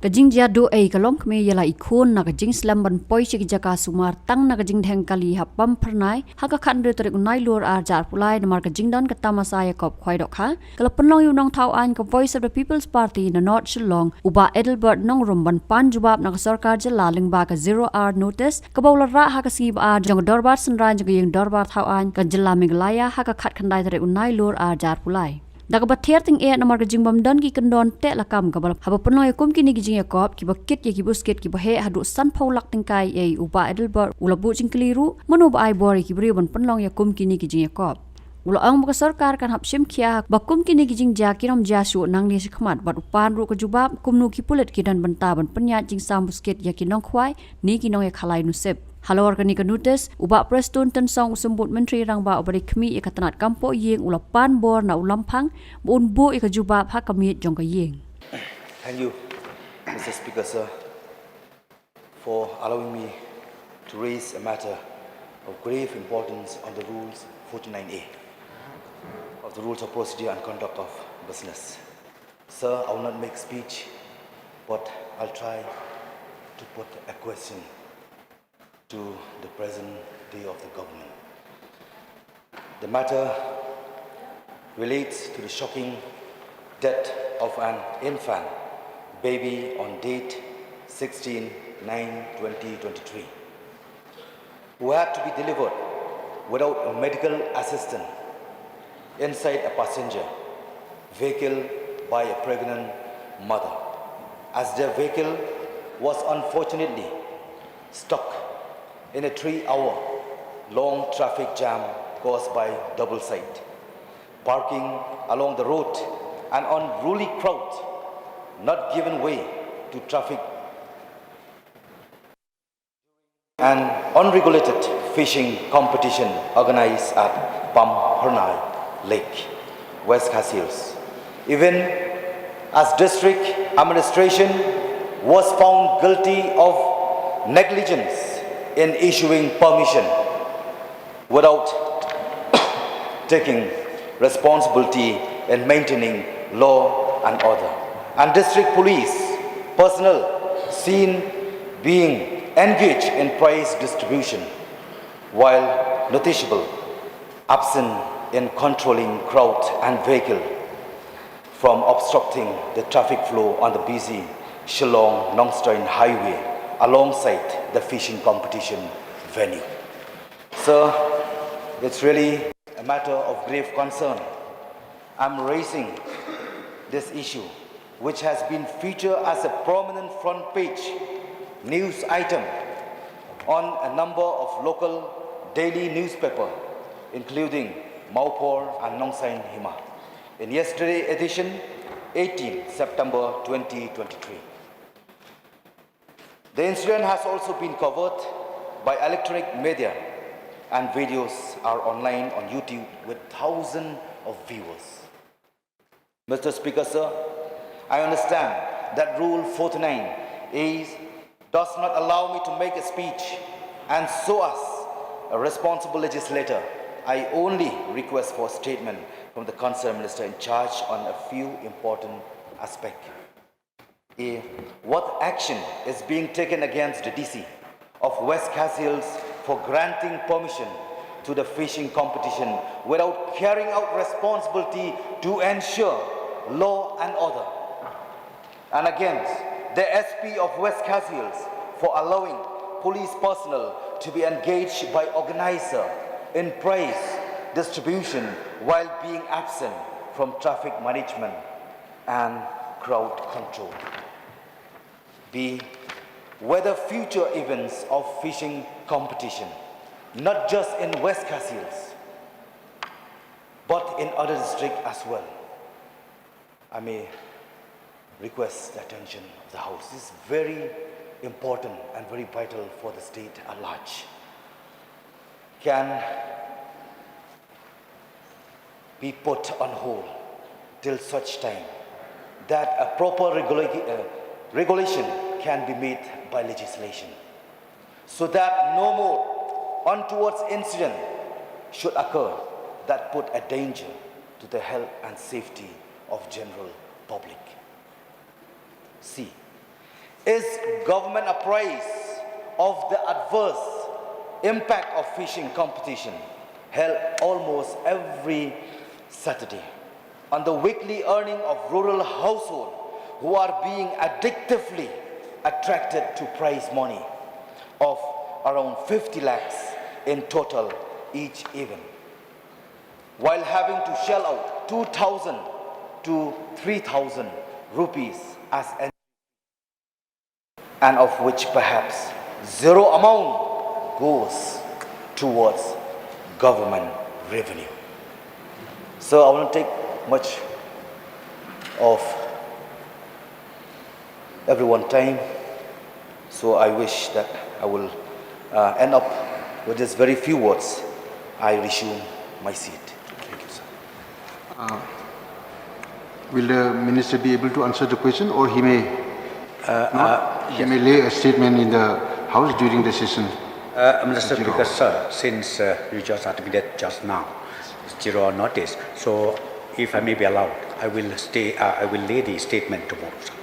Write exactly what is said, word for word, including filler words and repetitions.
Ka jingjia duh ei ka long kmie ïa la i khun na ka jingslem ban poi sha ki jaka sumar tang na ka jingdheng kali ha Pamphyrnai ha ka khathynriew tarik u Nailur arhajar arphew lai namar ka jingdon ka tamasa ïakop khwai dohkha. Ka la pynlong ïa u nongthaw aiñ ka Voice of the People's Party na North Shillong u Bah Adelbert Nongrum ban pan jubab na ka sorkar jylla lyngba ka zero hour notice kaba u la rah ha ka sngi ba ar jong ka dorbar synran jong ka ïing dorbar thaw aiñ ka jylla Meghalaya ha ka khatkhyndai tarik u Nailur arhajar arphew lai. Da kaba thiar tyngeh namar ka jingbym don ki kyndon teh lakam kaba la haba pynlong ïa kum kine ki jingïakop kiba kit ïa ki buskit kiba heh haduh sanphew lak tyngka ei, u Bah Adelbert u la buh jingkylli ruh mano ba ai bor ïa ki briew ban pynlong ïa kum kine ki jingïakop. U la ong ba ka sorkar kan hap shim khia ba kum kine ki jingjia kin ym jia shuh nangne shakhmat bad u pan ruh ka jubab kumno ki pulit ki don bynta ban pynïaid jingsam buskit ïa ki nongkhwai ne ki nongïakhalai nusip. Halor kane ka notice, u Bah Prestone Tynsong u Symbud Myntri Rangbah uba dei khmih ïa ka tnat kam poh ïing u la pan bor na u Lamphang ba un buh ïa ka jubab ha ka miej jong ka ïing. Thank you, Mister Speaker, sir, for allowing me to raise a matter of grave importance on the rules forty-nine A of the Rules of Procedure and Conduct of Business. Sir, I will not make speech, but I'll try to put a question to the present day of the government. The matter relates to the shocking death of an infant baby on date sixteen nine twenty twenty-three, who had to be delivered without a medical assistance inside a passenger vehicle by a pregnant mother, as the vehicle was unfortunately stuck in a three-hour long traffic jam caused by double-side parking along the road and unruly crowd not giving way to traffic. An unregulated fishing competition organized at Pamphyrnai Lake, West Khasi Hills, even as district administration was found guilty of negligence in issuing permission without taking responsibility in maintaining law and order, and district police personnel seen being engaged in prize distribution, while noticeable absent in controlling crowd and vehicle from obstructing the traffic flow on the busy Shillong Nongstoin Highway alongside the fishing competition venue. Sir, it's really a matter of grave concern. I'm raising this issue, which has been featured as a prominent front page news item on a number of local daily newspaper, including Maupor and Nongsain Hima, in yesterday edition, eighteen September twenty twenty-three. The incident has also been covered by electronic media, and videos are online on YouTube with thousands of viewers. Mister Speaker, sir, I understand that Rule forty-nine A does not allow me to make a speech, and so, as a responsible legislator, I only request for a statement from the concerned minister in charge on a few important aspects. A, what action is being taken against the D C of West Khasi Hills for granting permission to the fishing competition without carrying out responsibility to ensure law and order? And against the S P of West Khasi Hills for allowing police personnel to be engaged by organizer in prize distribution while being absent from traffic management and crowd control. B, whether future events of fishing competition, not just in West Khasi Hills, but in other districts as well, I may request the attention of the House. This is very important and very vital for the state at large. Can be put on hold till such time that a proper regula- uh, regulation can be made by legislation, so that no more untoward incident should occur that put a danger to the health and safety of general public. C, Is government apprised of the adverse impact of fishing competition held almost every Saturday on the weekly earning of rural households who are being addictively attracted to prize money of around fifty lakhs in total each event, while having to shell out two thousand to three thousand rupees as an and of which perhaps zero amount goes towards government revenue. So I won't take much of everyone time. So I wish that I will uh, end up with these very few words. I resume my seat. Thank you, sir. Will the minister be able to answer the question, or he may Uh, he may lay a statement in the house during the session? Uh, Minister Zero. Speaker, sir, since uh, you just articulated just now, zero notice. So, if I may be allowed, I will stay. Uh, I will lay the statement tomorrow, sir.